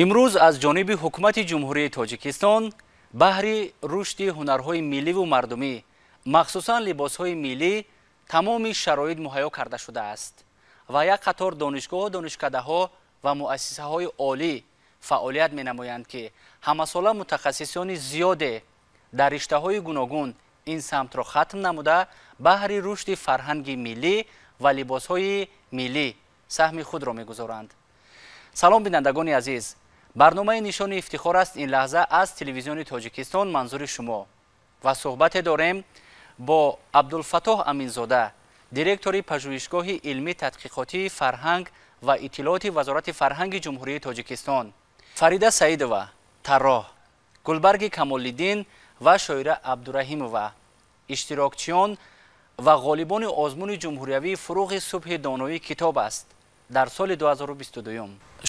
Имрӯз аз ҷониби Ҳукумати Ҷумҳурии Тоҷикистон баҳри рушди ҳунарҳои милливу мардумӣ, махсусан либосҳои миллӣ, тамоми шароит муҳайё карда шудааст ва як қатор донишгоҳу донишкадаҳо ва муассисаҳои олӣ фаъолият менамоянд, ки ҳамасола мутахассисони зиёде дар риштаҳои гуногун ин самтро хатм намуда, баҳри рушди фарҳанги миллӣ ва либосҳои миллӣ саҳми худро мегузоранд. Салом, бинандагони азиз! Барномаи «Нишони ифтихор» аст ин лаҳза аз Телевизиони Тоҷикистон манзури шумо ва суҳбате дорем бо Абдулфаттоҳ Аминзода, директори Пажӯҳишгоҳи илмӣ тадқиқотии фарҳанг ва иттилооти Вазорати фарҳанги Ҷумҳурии Тоҷикистон, Фарида Саидова, тарроҳ, Гулбарги Камолиддин ва Шоира Абдураҳимова, иштирокчиён ва ғолибони озмуни ҷумҳуриявии «Фурӯғи субҳи доноӣ китоб аст» дар соли 2022.